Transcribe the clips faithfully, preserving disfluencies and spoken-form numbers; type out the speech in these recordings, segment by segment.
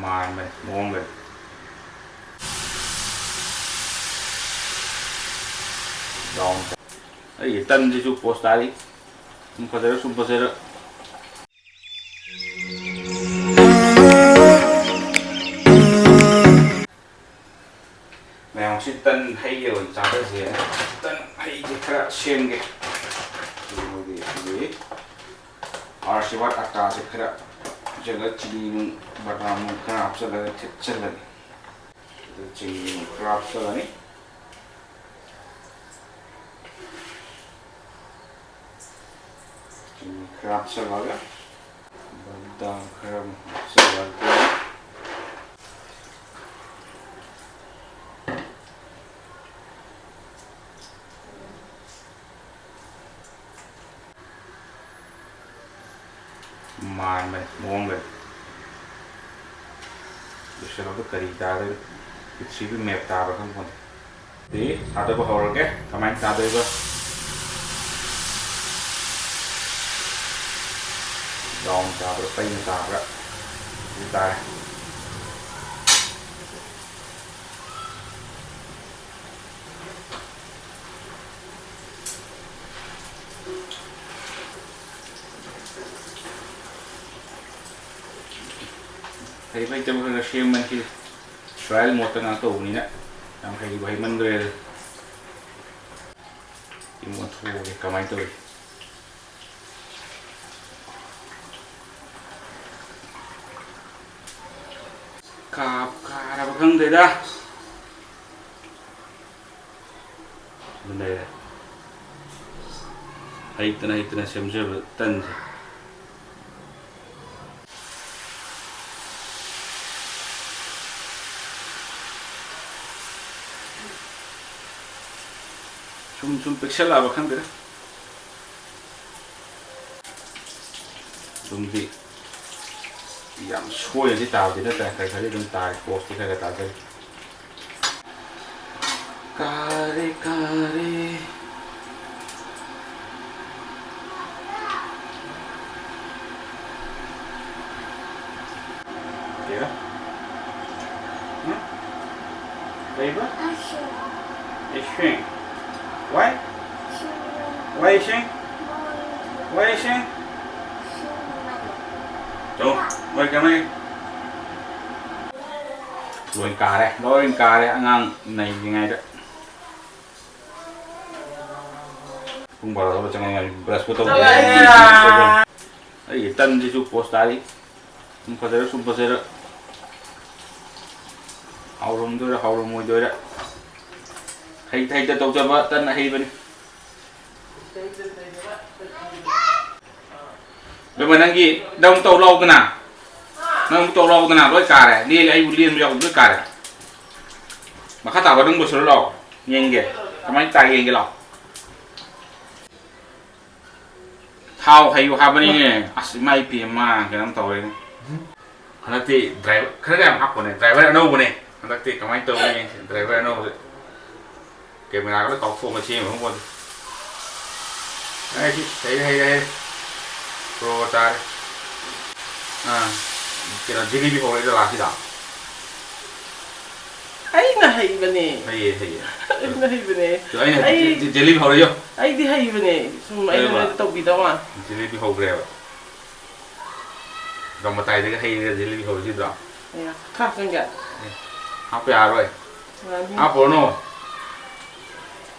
ꯃꯥꯟꯕꯅꯤ ꯃꯑꯣꯡꯒꯗꯤ꯫ Brown. ꯑꯩꯒꯤ ꯇꯟꯁꯤꯁꯨ ꯄꯣꯁ ꯇꯥꯔꯤ꯫ ꯁꯨꯝ ꯐꯖꯔ, ꯁꯨꯝ ꯐꯖꯔ꯫ ꯃꯌꯥꯝꯁꯤ ꯇꯟ ꯍꯩꯒꯤ ꯑꯣꯏꯅ ꯆꯥꯗꯁꯦꯅ ꯇꯟ ꯍꯩꯁꯦ ꯈꯔ ꯁꯦꯝꯒꯦ꯫ ꯃꯣꯏꯒꯤ ꯑꯩꯈꯣꯏꯒꯤ ꯑꯥꯔꯁꯤꯕꯥꯗ ꯑꯇꯥꯁꯦ ꯈꯔ ꯍꯥꯞꯆꯜꯂꯒ, ꯆꯤꯅꯤ ꯅꯨꯡ, ꯕꯗꯥꯝ ꯅꯨꯡ ꯈꯔ ꯍꯥꯞꯆꯜꯂꯒ ꯊꯤꯠꯆꯜꯂꯅꯤ꯫ ꯑꯗꯨ ꯆꯤꯅꯤ ꯅꯨꯡ ꯈꯔ ꯍꯥꯞꯆꯜꯂꯅꯤ꯫ ꯆꯤꯅꯤ ꯈꯔ ꯍꯥꯞꯆꯜꯂꯒ, ꯕꯗꯥꯝ ꯈꯔ ꯑꯃꯨꯛ ꯍꯥꯞꯆꯜꯂꯒ, ꯃꯥꯟꯕꯅꯤ ꯃꯑꯣꯡꯒꯗꯤ꯫ ꯂꯣꯏꯁꯤꯜꯂꯛꯄꯗ ꯀꯔꯤ ꯇꯥꯗꯣꯏꯅꯣ? ꯄ꯭ꯔꯤꯊꯤꯕꯤ ꯃꯦꯞ ꯇꯥꯕ꯭ꯔꯥ ꯈꯪꯄꯣꯟꯇꯦ꯫ ꯑꯗꯨꯗꯤ ꯊꯥꯗꯕ ꯍꯧꯔꯒꯦ꯫ ꯀꯃꯥꯏꯅ ꯇꯥꯗꯣꯏꯕ? ꯔꯥꯎꯟ ꯇꯥꯕ꯭ꯔꯥ, ꯄꯩꯅ ꯇꯥꯕ꯭ꯔꯥ? ꯑꯗꯨ ꯇꯥꯔꯦ꯫ ꯍꯩꯕ ꯍꯩꯇꯕ ꯈꯔ ꯈꯔ ꯁꯦꯝꯕꯅꯤ ꯁꯤꯗꯤ꯫ ꯇ꯭ꯔꯥꯏꯌꯦꯜ ꯃꯣꯠꯇ ꯉꯥꯛ ꯇꯧꯕꯅꯤꯅ ꯌꯥꯝ ꯍꯩꯕ ꯍꯩꯃꯟꯈ꯭ꯔꯦ꯫ ꯁꯤ ꯑꯣꯟꯊꯣꯛꯑꯒꯦ ꯀꯃꯥꯏꯅ ꯇꯧꯔꯤ? ꯀꯥꯞ ꯀꯥꯔꯕ ꯈꯪꯗꯦꯗ꯫ ꯑꯗꯨ ꯂꯩꯔꯦ꯫ ꯍꯩꯇꯅ ꯍꯩꯇꯅ ꯁꯦꯝꯖꯕ ꯇꯟꯁꯦ꯫ ꯁꯨꯝ ꯁꯨꯝ ꯄꯤꯛꯁꯜꯂꯛꯑꯕ ꯈꯪꯗꯦꯗ꯫ ꯑꯗꯨꯝꯗꯤ ꯌꯥꯝ ꯁꯣꯏꯅꯗꯤ ꯇꯥꯕꯗꯤ ꯅꯠꯇ꯭ꯔꯦ, ꯈꯔ ꯈꯔꯗꯤ ꯑꯗꯨꯝ ꯇꯥꯔꯦ, ꯄꯣꯁꯇꯤ ꯈꯔ ꯈꯔ ꯇꯥꯖꯔꯤ꯫ ꯀꯥꯔꯦ, ꯀꯥꯔꯦ꯫ ꯎꯝ? ꯀꯩꯕ? ꯏꯁꯤꯡ꯫ Why? Why ꯏꯁꯤꯡ? Why ꯏꯁꯤꯡ? ꯇꯨ, ꯃꯣꯏ ꯀꯃꯥꯏ? ꯂꯣꯏ ꯀꯥꯔꯦ, ꯂꯣꯏ ꯀꯥꯔꯦ ꯑꯉꯥꯡ ꯅꯩꯔꯤꯉꯩꯗ꯫ ꯄꯨꯡ ꯕꯥꯔꯣꯗ ꯆꯪꯉꯛꯑꯦ, ꯕ꯭ꯔꯁꯄꯨ ꯇꯧꯗ꯭ꯔꯤ꯫ ꯑꯩꯒꯤ ꯇꯟꯁꯤꯁꯨ ꯄꯣꯁ ꯇꯥꯔꯤ꯫ ꯁꯨꯝ ꯐꯖꯔ, ꯁꯨꯝ ꯐꯖꯔ꯫ ꯍꯥꯎꯔꯝꯗꯣꯏꯔ, ꯍꯥꯎꯔꯝꯃꯣꯏꯗꯣꯏꯔ꯫ ꯍꯩꯇ ꯍꯩꯇ ꯇꯧꯖꯕ ꯇꯟ ꯑꯍꯩꯕꯅꯤ꯫ ꯏꯕꯦꯝꯃ, ꯅꯪꯒꯤ, ꯅꯪ ꯑꯃꯨꯛ ꯇꯧ ꯂꯥꯎꯗꯅ꯫ ꯅꯪ ꯑꯃꯨꯛ ꯇꯧ ꯂꯥꯎꯗꯅ꯫ ꯂꯣꯏ ꯀꯥꯔꯦ꯫ ꯂꯦꯜꯂꯦ, ꯑꯩꯕꯨ ꯂꯦꯟꯕ ꯌꯥꯎꯗꯦ, ꯂꯣꯏ ꯀꯥꯔꯦ꯫ ꯃꯈꯥ ꯇꯥꯕ ꯅꯪ ꯂꯣꯏꯁꯤꯜꯂꯨ ꯂꯥꯎ꯫ ꯌꯦꯡꯒꯦ꯫ ꯀꯃꯥꯏꯅ ꯇꯥꯒꯦ ꯌꯦꯡꯒꯦ ꯂꯥꯎ꯫ ꯊꯥꯎ ꯍꯩꯌꯨ ꯍꯥꯏꯕꯅꯤꯅꯦ꯫ ꯑꯁ, ꯏꯃꯥ ꯏꯄꯦꯝꯃ, ꯀꯩꯅꯣꯝ ꯇꯧꯔꯦꯅꯦ꯫ ꯍꯟꯗꯛꯇꯤ ꯗ꯭ꯔꯥꯏꯚꯔ ꯈꯔꯒ ꯌꯥꯝ ꯍꯥꯞꯄꯅꯦ, ꯗ꯭ꯔꯥꯏꯚꯔ ꯑꯅꯧꯕꯅꯦ꯫ ꯍꯟꯗꯛꯇꯤ ꯀꯃꯥꯏꯅ ꯇꯧꯅꯤ? ꯗ꯭ꯔꯥꯏꯚꯔ ꯑꯅꯧꯕꯁꯦ꯫ ꯀꯦꯃꯦꯔꯥꯒ ꯂꯣꯏ ꯀꯥꯎꯊꯣꯛꯑꯒ ꯁꯦꯝꯕ ꯈꯪꯄꯣꯟꯇꯦ꯫ ꯑꯩ ꯁꯤ ꯍꯩꯔꯦ, ꯍꯩꯔꯦ, ꯍꯩꯔꯦ꯫ ꯄ꯭ꯔꯣ ꯇꯥꯔꯦ꯫ ꯑꯥ, ꯀꯩꯅꯣ, ꯖꯤꯂꯤꯕꯤ ꯍꯧꯔꯛꯏꯔꯣ ꯂꯥꯁꯁꯤꯗ? ꯑꯩꯅ ꯍꯩꯕꯅꯦ꯫ ꯍꯩꯌꯦ, ꯍꯩꯌꯦ꯫ ꯑꯩꯅ ꯍꯩꯕꯅꯦ꯫ ꯑꯗꯣ ꯑꯩꯅ ꯑꯩ ꯖꯤ-, ꯖꯤ-, ꯖꯤꯂꯤꯕꯤ ꯍꯧꯔꯛꯏꯌꯣ꯫ ꯑꯩꯗꯤ ꯍꯩꯕꯅꯦ꯫ ꯁꯨꯝ ꯑꯩꯅ ꯀꯩꯕ? ꯅꯣꯏꯗ ꯇꯧꯕꯤꯗꯧ ꯃꯥꯟ꯫ ꯖꯤꯂꯤꯕꯤ ꯍꯧꯈ꯭ꯔꯦꯕ꯫ ꯑꯗꯣ ꯃꯇꯥꯏꯗꯒ ꯍꯩꯔꯒ ꯖꯤꯂꯤꯕꯤ ꯍꯧꯔꯤꯁꯤꯗ꯭ꯔꯣ? ꯑꯌꯥ, ꯈꯥ ꯆꯪꯒꯦ? ꯑꯦ, ꯍꯥꯞꯄ ꯌꯥꯔꯣꯏ꯫ ꯌꯥꯅꯤ꯫ ꯍꯥꯞꯄꯨꯔꯅꯨ꯫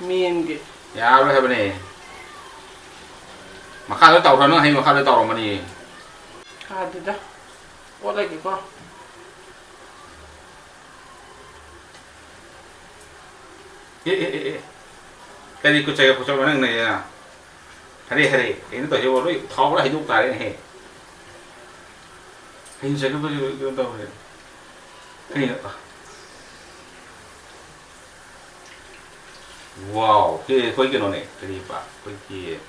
ꯃꯦꯟꯒꯦ꯫ ꯌꯥꯔꯣꯏ ꯍꯥꯏꯕꯅꯦ꯫ ꯃꯈꯥꯗ ꯇꯧꯔꯣ, ꯅꯪ ꯍꯩ ꯃꯈꯥꯗ ꯇꯧꯔꯝꯃꯅꯤ꯫ ꯀꯥꯗꯦꯗ꯫ ꯑꯣꯠꯂꯒꯦꯀꯣ꯫ ꯑꯦ, ꯑꯦ, ꯑꯦ, ꯑꯦ꯫ ꯀꯔꯤ ꯈꯨꯠ ꯆꯩꯒ ꯈꯨꯠꯆꯧꯒ ꯅꯪ ꯅꯩꯌꯦꯅ? ꯍꯔꯦ, ꯍꯔꯦ꯫ ꯀꯩꯅꯣ ꯇꯧꯔꯤꯁꯤꯕꯣ? ꯂꯣꯏ ꯊꯥꯎ ꯂꯣꯏ ꯍꯩꯗꯣꯛ ꯇꯥꯔꯦꯅꯦꯍꯦ꯫ ꯍꯩ ꯆꯠꯂꯨꯕꯁꯨ ꯀꯩꯅꯣ ꯇꯧꯔꯦ꯫ ꯀꯩꯅꯣ? ꯋꯥꯎ, ꯁꯤ ꯑꯩꯈꯣꯏ ꯀꯩꯅꯣꯅꯦ, ꯀꯔꯤꯕ? ꯑꯩꯈꯣꯏꯒꯤ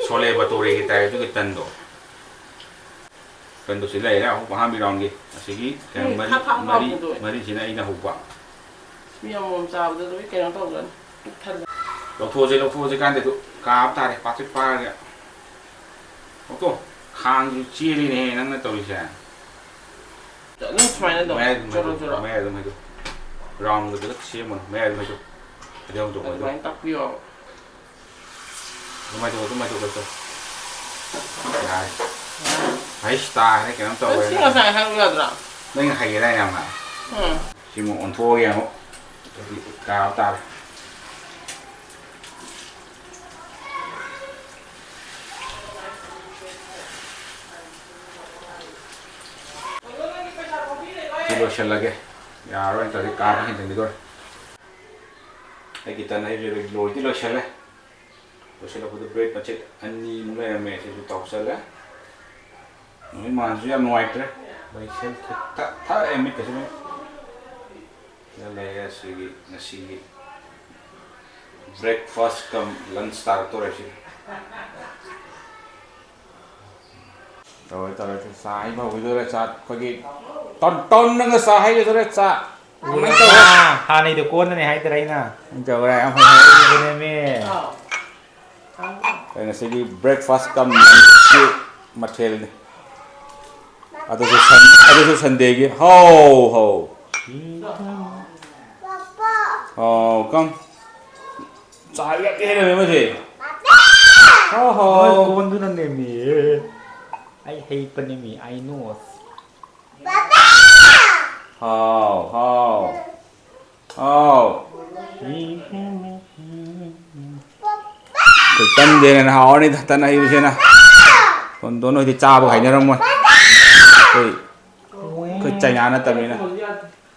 ꯁꯣꯂꯦ ꯕꯇꯣꯔꯦꯒꯤ ꯇꯥꯏꯞ ꯑꯗꯨꯒꯤ ꯇꯟꯗꯣ꯫ ꯇꯟꯗꯣ ꯁꯤ ꯂꯩꯔꯦ, ꯑꯍꯨꯝ ꯑꯍꯥꯟꯕ ꯔꯥꯎꯟꯒꯤ꯫ ꯑꯁꯤꯒꯤ ꯎꯝ, ꯃꯔꯤ, ꯊꯥ ꯊꯥ ꯃꯔꯤ, ꯍꯥꯎꯕꯗꯣ ꯑꯣꯏ꯫ ꯃꯔꯤꯁꯤꯅ ꯑꯩꯅ ꯍꯧꯕ꯫ ꯃꯤ ꯑꯃꯃꯝ ꯆꯥꯕꯗ ꯂꯣꯏ ꯀꯩꯅꯣ ꯇꯧꯗꯣꯏꯅꯤ꯫ ꯄꯤꯛ ꯊꯜꯂꯦ꯫ ꯂꯧꯊꯣꯛꯑꯁꯦ, ꯂꯧꯊꯣꯛꯑꯁꯦ ꯀꯥꯟꯗꯦ ꯑꯗꯨ ꯀꯥꯕ ꯇꯥꯔꯦ, ꯄꯥꯇ꯭ꯔꯤꯛ ꯄꯥꯔꯒ꯫ ꯂꯧꯊꯣꯛ꯫ ꯈꯥꯡꯁꯨ ꯆꯦꯜꯂꯤꯅꯦꯍꯦ ꯅꯪꯅ ꯇꯧꯔꯤꯁꯦ꯫ ꯑꯗꯨꯝ ꯁꯨꯃꯥꯏꯅ ꯑꯗꯨꯝ ꯃꯌꯥꯏ ꯑꯗꯨꯝ ꯖꯣꯔꯣ ꯍꯥꯏꯗꯣꯛ, ꯖꯣꯔꯣ꯫ ꯃꯌꯥꯏ ꯑꯗꯨꯝ ꯍꯥꯏꯗꯣꯛ꯫ ꯔꯥꯎꯟꯒ ꯈꯤꯇꯪ ꯁꯦꯝꯃꯣ, ꯃꯌꯥꯏ ꯑꯗꯨꯝ ꯍꯥꯏꯗꯣꯛ꯫ ꯑꯗꯩ ꯑꯃꯨꯛ ꯇꯧꯕ ꯍꯥꯏꯗꯣꯛ꯫ ꯑꯗꯨꯃꯥꯏꯅ ꯇꯥꯛꯄꯤꯌꯣ꯫ ꯑꯗꯨꯃꯥꯏꯅ ꯇꯧ, ꯑꯗꯨꯃꯥꯏꯅ ꯇꯧ, ꯇꯧ꯫ ꯌꯥꯔꯦ꯫ ꯌꯥꯔꯦ꯫ ꯍꯩꯁ, ꯇꯥꯈ꯭ꯔꯦ, ꯀꯩꯅꯣꯝ ꯅꯪ ꯇꯧꯈ꯭ꯔꯦ꯫ ꯁꯤ ꯉꯁꯥꯏ ꯍꯥꯏꯔꯛꯎ ꯌꯥꯗ꯭ꯔꯥ? ꯅꯪ ꯍꯩꯒꯦꯗꯥꯏꯅꯦ ꯌꯥꯝꯅ? ꯎꯝ꯫ ꯁꯤꯃꯨꯛ ꯑꯣꯟꯊꯣꯛꯑꯒ ꯌꯦꯡꯉꯣ꯫ ꯑꯗꯨꯗꯤ ꯀꯥꯕ ꯇꯥꯔꯦ꯫ ꯁꯤ ꯂꯣꯏꯁꯤꯜꯂꯒꯦ꯫ ꯌꯥꯔꯔꯣꯏ, ꯅꯠꯇ꯭ꯔꯗꯤ ꯀꯥꯕ ꯍꯦꯟꯖꯤꯟꯈꯤꯗꯣꯔꯦ꯫ ꯑꯩꯒꯤ ꯇꯟ ꯍꯩꯕꯁꯦ ꯂꯣꯏꯗꯤ ꯂꯣꯏꯁꯤꯜꯂꯦ꯫ ꯂꯣꯏꯁꯤꯜꯂꯛꯄꯗ ꯕ꯭ꯔꯦꯗ ꯃꯆꯦꯠ ꯑꯅꯤꯃꯨꯛ ꯂꯩꯔꯝꯃꯦ, ꯁꯤꯁꯨ ꯇꯥꯎꯁꯜꯂꯦ꯫ ꯅꯨꯃꯤꯠ ꯃꯉꯥꯜꯁꯨ ꯌꯥꯝ ꯅꯨꯡꯉꯥꯏꯇ꯭ꯔꯦ꯫ ꯃꯩꯁꯦ ꯊꯛ-, ꯊꯛ-, ꯊꯛꯑꯦ ꯃꯤꯠꯀꯁꯦ ꯂꯣꯏ꯫ ꯁꯤꯗ ꯂꯩꯔꯦ ꯁꯤꯒꯤ ꯉꯁꯤꯒꯤ breakfast cum lunch ꯇꯥꯔꯛꯇꯣꯔꯦ ꯁꯤꯗꯤ꯫ ꯇꯧꯔꯦ, ꯇꯧꯔꯦ, ꯆꯥ ꯍꯩꯕ ꯍꯧꯈꯤꯗꯣꯔꯦ, ꯆꯥ ꯑꯩꯈꯣꯏꯒꯤ ꯇꯣꯟ-, ꯇꯣꯟꯅꯒ ꯆꯥ ꯍꯩꯒꯗꯣꯔꯦ, ꯆꯥ꯫ ꯀꯃꯥꯏꯅ ꯇꯧꯔꯦ? ꯍꯥꯟꯅꯩꯗꯣ ꯀꯣꯟꯅꯅꯦ ꯍꯥꯏꯗ꯭ꯔꯦ ꯑꯩꯅ꯫ ꯀꯃꯥꯏꯅ ꯇꯧꯔꯦ? ꯌꯥꯝ ꯍꯩ꯫ ꯍꯩꯕꯅꯦꯃꯤ꯫ ꯑꯩꯈꯣꯏ ꯉꯁꯤꯒꯤ breakfast cum lunch ꯀꯤ ꯃꯊꯦꯜꯅꯤ꯫ ꯑꯗꯨꯁꯨ ꯁꯟ-, ꯑꯗꯨꯁꯨ Sunday ꯒꯤ꯫ ꯍꯥꯎ, ꯍꯥꯎ꯫ ꯍꯥꯎ, come꯫ ꯆꯥ ꯌꯥꯛꯑꯦ ꯂꯩꯔꯝꯃꯦ ꯃꯁꯦ꯫ ꯍꯥꯎ, ꯍꯥꯎ꯫ ꯅꯣꯏ ꯀꯣꯟꯗꯨꯅ ꯅꯦꯝꯃꯤ꯫ ꯑꯩ ꯍꯩꯄꯅꯦꯃꯤ, I know꯫ ꯍꯥꯎ, ꯍꯥꯎ꯫ ꯍꯥꯎ꯫ ꯑꯩꯈꯣꯏ ꯇꯟꯗꯦꯅ ꯍꯥꯎꯔꯅꯤꯗ, ꯇꯟ ꯑꯍꯩꯕꯁꯤꯅ꯫ ꯇꯣꯟ-, ꯇꯣꯟ ꯍꯣꯏꯗꯤ ꯆꯥꯕ ꯍꯩꯅꯔꯝꯃꯣꯏ꯫ ꯑꯩꯈꯣꯏ, ꯑꯩꯈꯣꯏ ꯆꯩꯅꯥ ꯅꯠꯇꯕꯅꯤꯅ꯫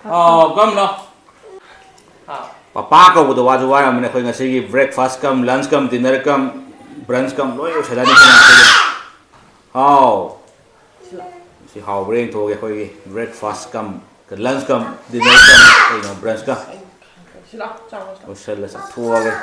ꯑꯥꯎ, come ꯂꯥꯎ꯫ ꯄꯄꯥ ꯀꯧꯕꯗ ꯋꯥꯁꯨ ꯋꯥꯔꯝꯃꯅꯤ꯫ ꯑꯩꯈꯣꯏ ꯉꯁꯤꯒꯤ breakfast cum, lunch cum, dinner cum, brunch cum ꯂꯣꯏ ꯌꯧꯁꯜꯂꯅꯤ꯫ ꯍꯥꯎ꯫ ꯁꯤ ꯍꯥꯎꯕ꯭ꯔꯥ ꯌꯦꯡꯊꯣꯛꯑꯒꯦ꯫ ꯑꯩꯈꯣꯏꯒꯤ breakfast cum, lunch cum, dinner cum, ꯀꯩꯅꯣ, brunch cum꯫ ꯁꯤ ꯂꯥꯎ, ꯆꯥꯎ, ꯆꯥꯎ꯫ ꯂꯣꯏꯁꯜꯂ ꯆꯥꯊꯣꯛꯑꯒꯦ꯫